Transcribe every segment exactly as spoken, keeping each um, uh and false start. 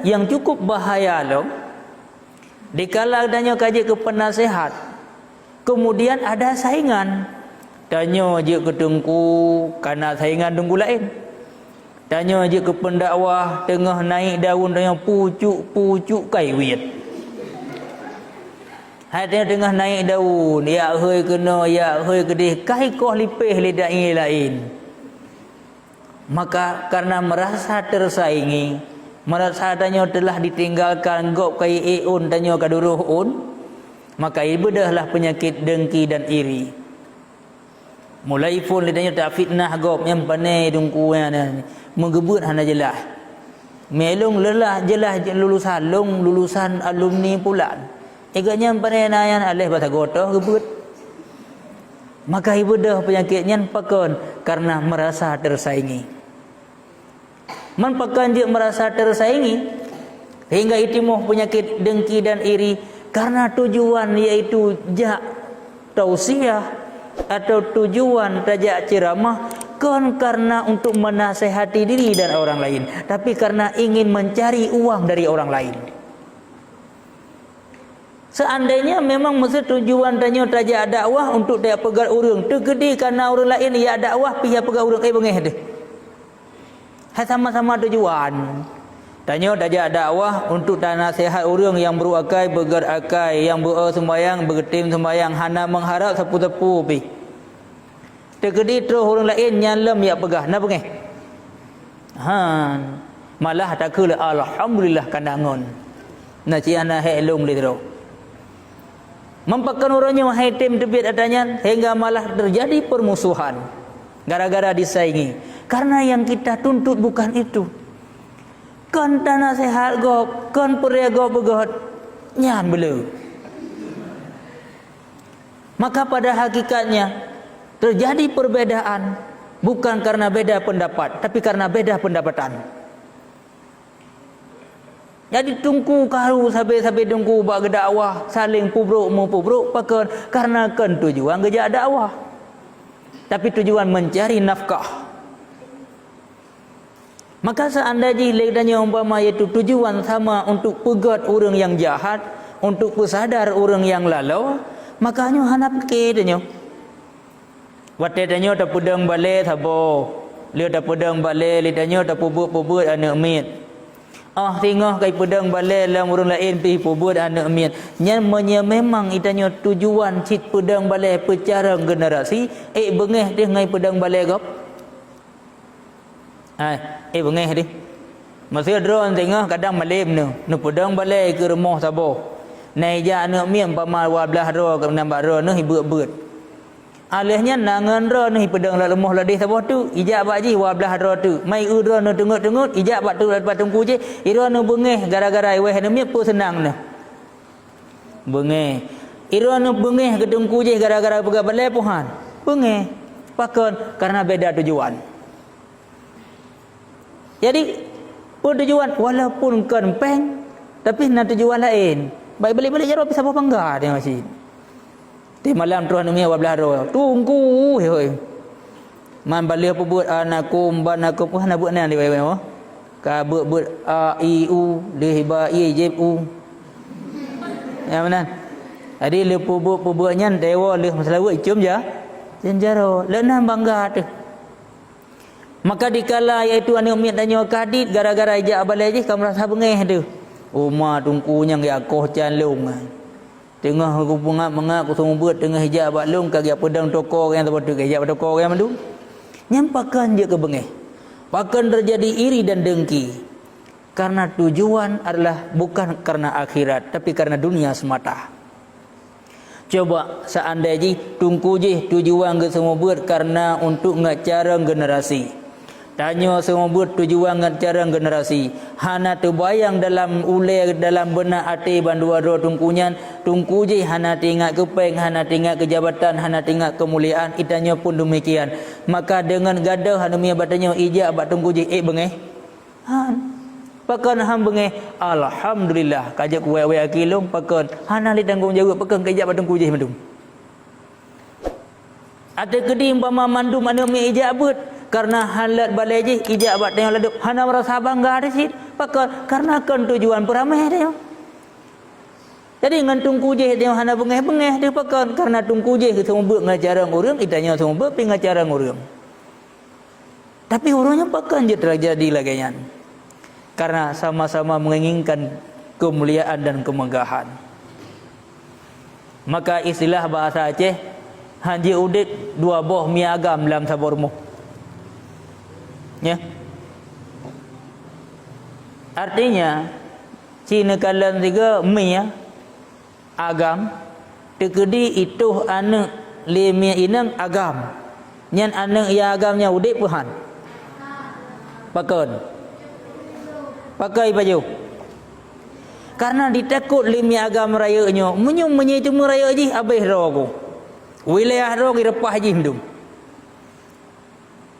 Nyang cukup bahaya lom, dikala tanyoe ka jeuet keu peunaseuhat, keumudian ada saingan. Tanyoe jeuet keu teungku, kana saingan teungku laén. Tanyoe jeuet keu peundakwah, teungoh naik daun tanyoe pucuk-pucuk kai wiet. Hai tanyoe teungoh naik daun, jak hôi keunoe, jak hôi keudeh, kai koh lipéh lé dai laén. Maka, karena merasa tersaingi, merasa tanyoe telah ditinggalkan, gob ka iék ôn, tanyoe ka duroh ôn, maka ibeudôhlah peunyakét dengki dan iri. Mulai phon lé tanyoe tafitnah gob, nyang pané teungku nyan, meugeubeuet hana jeulaih. Meulôn lelah jeulaih lulusan, lôn lulusan alumni pulan. Iga nyang pané na nyan aléh basa gotoh geubeuet. Maka ibeudôh peunyakét nyan pakon? Karena merasa tersaingi. Man pakon jeuet merasa tersaingi, sehingga itimoh peunyakét dengki dan iri, karena tujuan yaitu jak tausiah atau tujuan tajak ceramah kon karena untuk menasehati diri dan orang lain, tapi karena ingin mencari uang dari orang lain. Seandainya memang meusti tujuan tanyoe tajak dakwah untuk tajak peugét ureuëng, teukeudi kana ureuëng laén jak dakwah pih jak peugét ureuëng, eh, beungéh deh. Hai sama-sama tujuan. Tanyoe tajak dakwah untuk tanaseuhat ureuëng nyang brok akai, beugét akai, nyang beu-o sumbayang, beugeutem sumbayang, hana meuharab sapeue-sapeue pih. Teukeudi troh ureuëng laén nyan lom jak peugah, na beungéh? Han. Malah takheun lé, "Alhamdulillah kana ngon." Na cit hana hék lom lé troh. Man pakon uroe nyoe hai tem teubiet atra nyan, sehingga malah terjadi permusuhan gara-gara disaingi. Karena yang kita tuntut bukan itu. Kon tanaseuhat gob, kon peuraya gob beugét, nyan beu le. Maka pada hakikatnya terjadi perbedaan bukan karena beda pendapat, tapi karena beda pendapatan. Jadi teungku karu sabe-sabe teungku bak geudakwah saléng peubrok meupeubrok pakon? Karena kon tujuan geujak dakwah, tapi tujuan mencari nafkah. Maka seandai jih lé tanyoe umpama yaitu tujuan sama untuk peugét ureuëng nyang jahat, untuk peusadar ureuëng nyang laloe, maka nyoe hana pike tanyoe. Watée tanyoe tapeudong balée saboh, lheueh tapeudong balée lé tanyoe tapeubuet-peubuet aneuëk miet. Óh singoh ka ipeudong balée lom ureuëng laén pih peubuet aneuëk miet. Nyan meunyoe memang itanyoe tujuan cit peudong balée peucarông generasi, ék beungéh teuh ngon ipeudong balée gob? Hai, éh beungéh deh. Meusé droe singoh kadang malém neuh, neupeudong balée keu rumoh saboh. Na ijak aneuëk miet umpama dua blaih droe keu nyan bak droe neuh ibeuet-beuet. Aléh nyan na ngon droe neuh ipeudong lam rumoh ladeh saboh teuk, ijak bak jih dua blaih droe teuk. Mai eu droe neuh teungeut-teungeut, ijak bak teuk bak teungku jih, i droe neuh beungéh gara-gara iwéh aneuëk miet peue seunang neuh. Beungéh. I droe neuh beungéh keu teungku jih gara-gara peugah balée puhan. Beungéh. Pakon? Karena beda tujuan. Jadi, peue tujuan? Walaupun kon péng, tapi na tujuan laén. Baik balik-balik jaroe pih saboh bangga dia masih. Teuh malam troh aneuk miet dua blaih droe. Teungku, hoi, hoi. Man baleh peubuet anakum, banakum, wah na buet nan di bawah. Ka buet-buet a, i, u, leh ba i jeb u. Ya meunan. Jadi lheueh peubuet-peubuet nyan dewa lheueh meuseulaweuet icum ja. Icum jaroe. Leuh nan bangga teuh. Maka dikala yaitu aneuk miet tanyoe ka dit gara-gara ijak balée jih ka meurasa beungéh teuh. Uma teungku nyang ya koh can lông. Teungoh kupeungat-peungat kuseumeubeuet teungoh ijak bak lông ka geujak peudong toko nyang saboh teuk geujak bak toko nyang mandum. Nyan pakon jeuet keu beungéh. Pakon teujadi iri dan dengki. Karena tujuan adalah bukan karena akhirat tapi karena dunia semata. Coba seandai jih teungku jih tujuan geuseumeubeuet karena untuk ngat carông generasi. Tanyoe seumeubeuet tujuan ngat carông generasi. Hana teubayang dalam ulée dalam beunak até bandua droe teungku nyan, teungku jih hana teuingat keu péng, hana teuingat keu jabatan, hana teuingat keumuliaan, itanyoe pun demikian. Maka deungon gadôh aneuk miet bak tanyoe ijak bak teungku jih ék beungéh. Han. Pakon han beungéh? Alhamdulillah, ka jeuet kuwék-wék aki lông, pakon? Hana lé tanggong jaweueb, pakon ka ijak bak teungku jih mandum. Ateueh keudi umpama mandum aneuk miet ijak beuet, karena han lôt balée jih ijak bak tanyoe ladôb, hana meurasa bangga teuh cit. Pakon? Karena kon tujuan peuramé tanyoe. Jadi ngon teungku jéh tanyoe hana beungéh-beungéh, pakon? Karena teungku jéh geuseumeubeuet ngon carông ureuëng, geutanyoe seumeubeuet pih ngon carông ureuëng. Tapi uroe nyoe pakon jeuet teujadi lagée nyan? Karena sama-sama menginginkan kemuliaan dan kemegahan. Maka istilah bahasa Aceh, hanjeuet udeb dua boh mi agam lam saboh rumoh. Ya. Artinya, si neukalon sigoe mi agam, teukeudi itoh aneuëk lé mi inong agam. Nyan aneuëk nyang agam nyan udeb peue han? Pakon? Pakon pajoh? Karena ditakot lé mi agam rayeuk nyoe, meunyoe meunyoe teuma rayeuk jih abéh droe ku. Wilayah droe geureupah jih meuduem.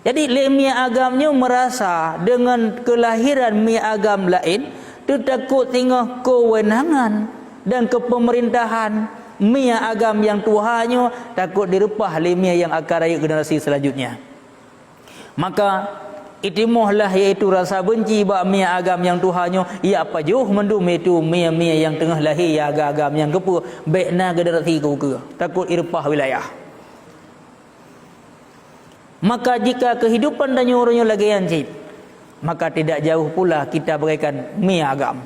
Jadi lé mi agam nyoe merasa dengan kelahiran mi agam laén, teutakot singoh kewenangan dan kepemerintahan mi agam nyang tuha nyoe takot direupah lé mi nyang akan rayeuk generasi selanjutnya. Maka itimoh lah yaitu rasa benci bak mi agam nyang tuha nyoe, ya pajoh mandum yaitu mi-mi nyang teungoh lahé ya agam-agam nyang keupeue, bék na generasi keu-keu, takot ireupah wilayah. Maka jika kehidupan tanyoe uroe nyoe lagée nyan cit, maka tidak jauh pula kita bagaikan mi agam.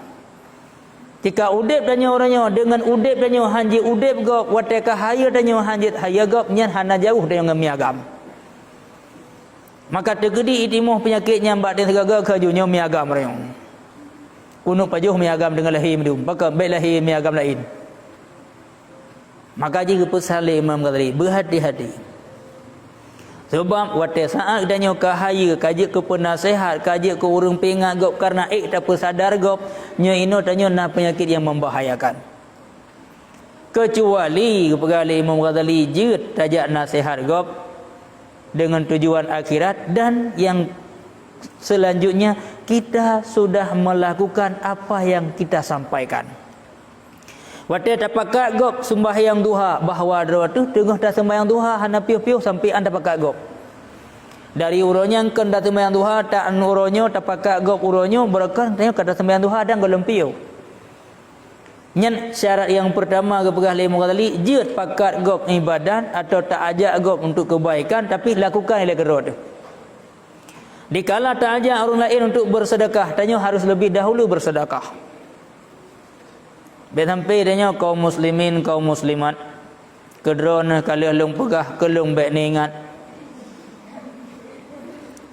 Jika udeb tanyoe uroe nyoe deungon udeb tanyoe hanjeuet udeb gob, watée ka hayeue tanyoe hanjeuet hayeue gob, nyan hana jauh tanyoe ngon mi agam. Maka teukeudi itimoh peunyakét nyan bak teuh sigoe-goe keu jih nyoe mi agam uroe nyoe. Kunok pajoh mi agam deungon lahé meuduem, pakon bék lahé mi agam laén. Maka jih geupeusan lé Imam Ghazali, beuhati-hati. Sabab watée saát tanyoe ka hayeue, ka jeuet keu peunaseuhat, ka jeuet keu ureuëng peuingat gob kareuna ék tapeusadar gob, nyoe inoe tanyoe na peunyakét nyang membahayakan. Keucuali geupeugah lé Imam Ghazali jeuet tajak naseuhat gob deungon tujuan akhirat dan nyang selanjutnya kita sudah melakukan apa yang kita sampaikan. Watée tapakat gob seumbahyang duha bahwa droe teuh teungoh taseumbahyang duha hana piôh-piôh sampoe an tapakat gob. Dari uroe nyan kon taseumbahyang duha, ta uroe nyoe tapakat gob uroe nyoe, barokon tanyoe ka taseumbahyang duha dan gohlom piôh. Nyan syarat nyang peurtama geupeugah lé Imam Ghazali, jeuet pakat gob ibadat atawa taajak gob untuk keubaikan, tapi lakukan ilée keudroe teuh. Dikala taajak ureuëng laén untuk beuseudeukah, tanyoe harus leubeh dahulu beuseudeukah. Bék sampoe tanyoe kaum muslimin, kaum muslimat, keudroe neuh ka lheueh lôn peugah keu lôn bék neuingat.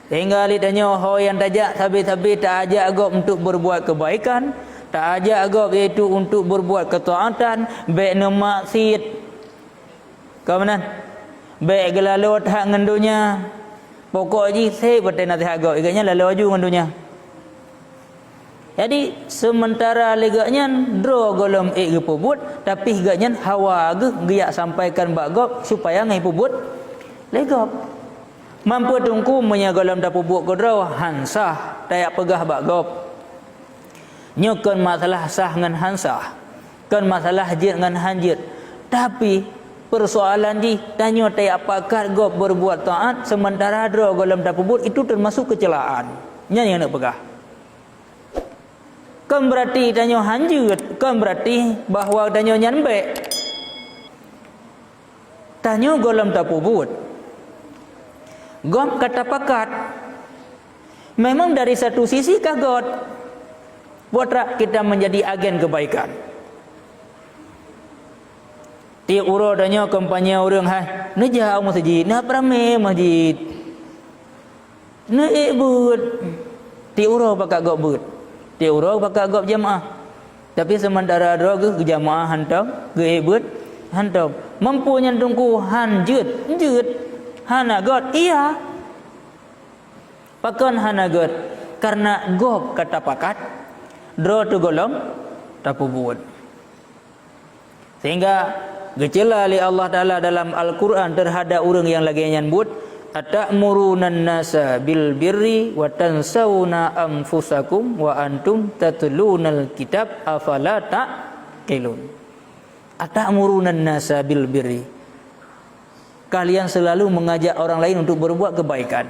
Sehingga lé tanyoe ho nyang tajak sabe-sabe taajak gob untuk beurbuat keubaikan, taajak gob yaitu untuk beurbuat keutaatan, bék neumaksiet. Ka meunan, bék geulalo that ngon donya. Pokok jih seb watée naseuhat gob, gobnyan lalo aju ngon donya. Jadi, seumeuntara lé gobnyan droe gohlom ék geupeubuet, tapi gobnyan hawa geuh geujak sampaikan bak gob supaya ngon peubuet lé gob. Mampu teungku meunyoe gohlom tapeubuet keudroe, han sah tajak peugah bak gob. Nyoe kon masalah sah ngon han sah, kon masalah jeuet ngon han jeuet, tapi peusoalan jih tanyoe tajak pakat gob beurbuat taát seumeuntara droe gohlom tapeubuet, itu teumasok keuceulaan. Nyan nyang neuk peugah. Kon beurati tanyoe han jeuet, kon beurati bahwa tanyoe nyan bék. Tanyoe gohlom tapeubuet. Gob ka tapakat. Memang dari satu sisi ka göt. Buat rak kita menjadi agen kebaikan. Tiep uroe tanyoe kampanye ureuëng hai, neujak u masjid, na ramé masjid. Neuék beuet. Tiep uroe pakat gob beuet. Tiep uroe pakat gob jamaah. Tapi seumeuntara droe geuh jamaah hantom, geuék beuet hantom. Mampu nyan teungku han jeuet, jeuet. Hana göt, iya. Pakon hana göt? Karena gob ka tapakat, droe teuh gohlom tapeubuet. Sehingga geuceula lé Allah Taala dalam Al-Quran terhadap ureuëng nyang lagée nyan buet, "Ata'murunan nasa bil birri wa tansawna anfusakum wa antum tatlunal kitab, afala ta'qilun?" "Ata'murunan nasa bil birri?" Kalian selalu mengajak orang lain untuk berbuat kebaikan.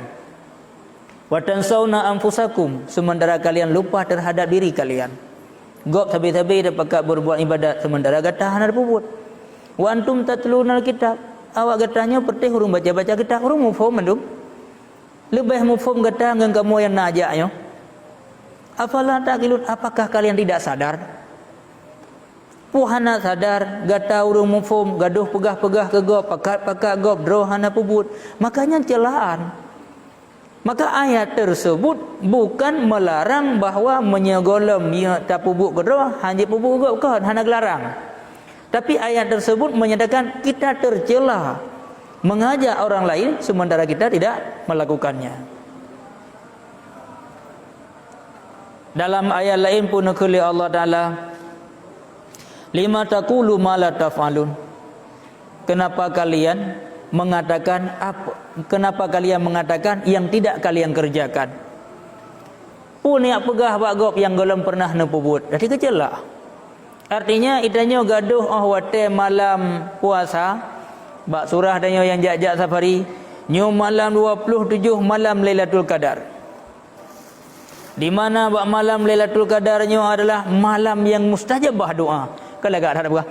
"Wa tansawna anfusakum," sementara kalian lupa terhadap diri kalian. Gob sabe-sabe tapakat berbuat ibadat, sementara gata hana tapeubuet. "Wa antum tatlunal kitab," awak gata nyoe peureuteh ureuëng baca-baca kitab, ureuëng muphom mandum. Leubeh muphom gata ngon kamoe nyang na jak nyoe. "Afala ta'qilun," apakah kalian tidak sadar? Peue hana sadar, gata ureuëng muphom, gadôh peugah-peugah keu gob, pakat-pakat gob, droe hana peubuet. Makanya ceulaan. Maka ayat tersebut bukan melarang bahwa meunyoe gohlom tapeubuet keudroe, hana jipeubuet gob kon, hana geularang. Tapi ayat tersebut menyatakan kita tercela mengajak orang lain sementara kita tidak melakukannya. Dalam ayat lain pun neukheun lé Allah Taala, "Lima taqulu ma la taf'alun?" Kenapa kalian mengatakan apa, kenapa kalian mengatakan yang tidak kalian kerjakan? Peue neujak peugah bak gob nyang gohlom pernah neupeubuet? Jadi keucela. Artinya, geutanyoe gadôh óh watée malam puasa, bak surah tanyoe nyang jak-jak safari, nyoe malam dua puluh tujoh malam Lailatul Qadar. Di mana bak malam Lailatul Qadar nyoe adalah malam nyang mustajabah doa. Ka lagak that peugah.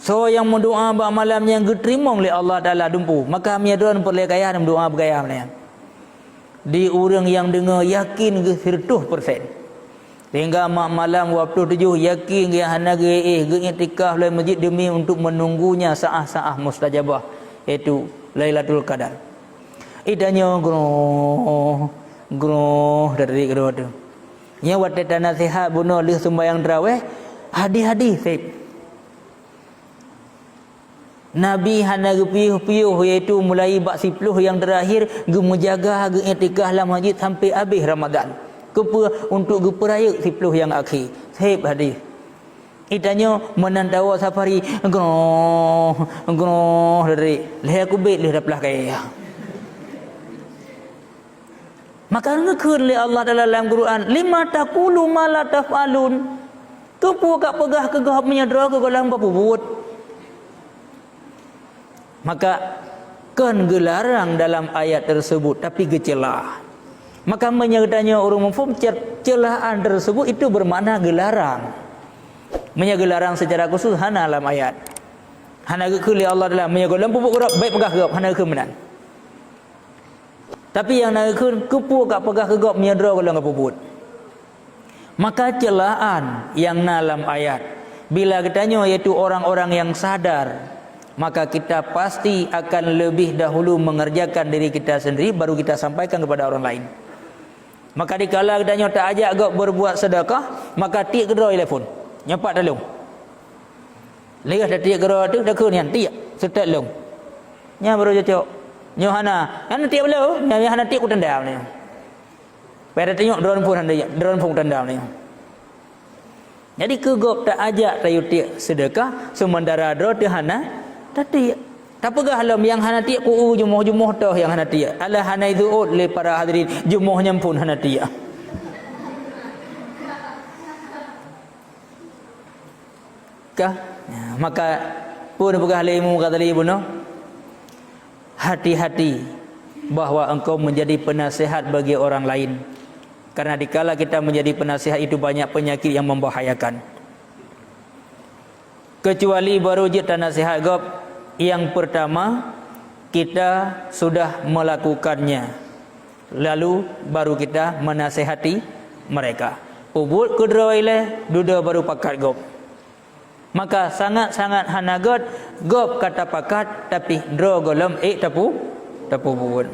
Soe nyang meudoa bak malam nyan geuteurimong lé Allah Taala dumpeue, maka meunyoe droeneuh peureulée kaya dan meudoa beugaya meunan. Di ureuëng nyang deungoe yakin geuh sireutoh persen. Sehingga mak malam dua puluh tujoh yakin geuh hana geuéh geuiktikaf lé masjid demi untuk menunggunya saah-saah mustajabah, yaitu Lailatul Qadar. Geutanyoe groh, groh dari groh tu. Nyan watée tanasihat bunoe lheueh sumbayang tarawih, hadih-hadih seb. Nabi hana geupiôh-piôh, yaitu mulai bak siploh nyang teurakhir, geumeujaga, geuiktikaf lam masjid sampai habéh Ramadan. Keupeue? Untuk geupeurayeuk siploh nyang akhé. Seb hadih. Geutanyoe meunan tawoe safari, groh, groh, dari lhée kubit lheueh taplah kaya. Maka neukheun lé Allah Taala lam Quran, "Lima taqulu ma la taf'alun?" Keupeue kapeugah keu gob meunyoe droe gohlom ka peubuet? Maka kon geularang dalam ayat tersebut, tapi geucela. Maka meunyoe geutanyoe ureuëng muphom, ce-, celaan tersebut itu bermakna geularang. Meunyoe geularang secara khusus hana lam ayat. Hana geukheun lé Allah Taala, meunyoe gohlom peubuet keu gob, bék peugah keu gob, hana geukheun meunan. Tapi nyang na geukheun, keupeue kapeugah keu gob meunyoe droe gohlom ka peubuet? Maka celaan nyang na lam ayat, bila geutanyoe yaitu orang-orang yang sadar, maka kita pasti akan lebih dahulu mengerjakan diri kita sendiri, baru kita sampaikan kepada orang lain. Maka dikala geutanyoe taajak gob berbuat sedekah, maka tiek keudroe lé phon. Nyoe pat teuh lôn. Lheueh tatiek keudroe teuh, takheun nyan, "Tiek, seutôt lôn." Nyan baru cocok. Nyoe hana, hana tiek beuleue, nyan hana tiek kutanda nyoe. Pada tanyong droe phon hana, droe phon tanda nyoe. Jadi keu gob taajak tayue tiek seudeukah, seumeuntara droe teuh hana tatiek. Tapeugah lom nyang hana tiek ku-u jumoh-jumoh toh nyang hana tiek. Alah hana jiseuôt lé para hadirin, jumoh nyan phon hana tiek. Kah? Ya, maka peue neupeugah lé Imam Ghazali bunoe? Hati-hati bahwa engkau menjadi penasihat bagi orang lain. Karena dikala kita menjadi penasihat itu banyak penyakit yang membahayakan. Kecuali baru jeuet tanasihat gob, yang pertama, kita sudah melakukannya. Lalu baru kita menasihati mereka. Peubuet keu droe ilée, dudoe baru pakat gob. Maka sangat-sangat hana göt gob ka tapakat, tapi droe gohlom ék tapu-, tapeubuet.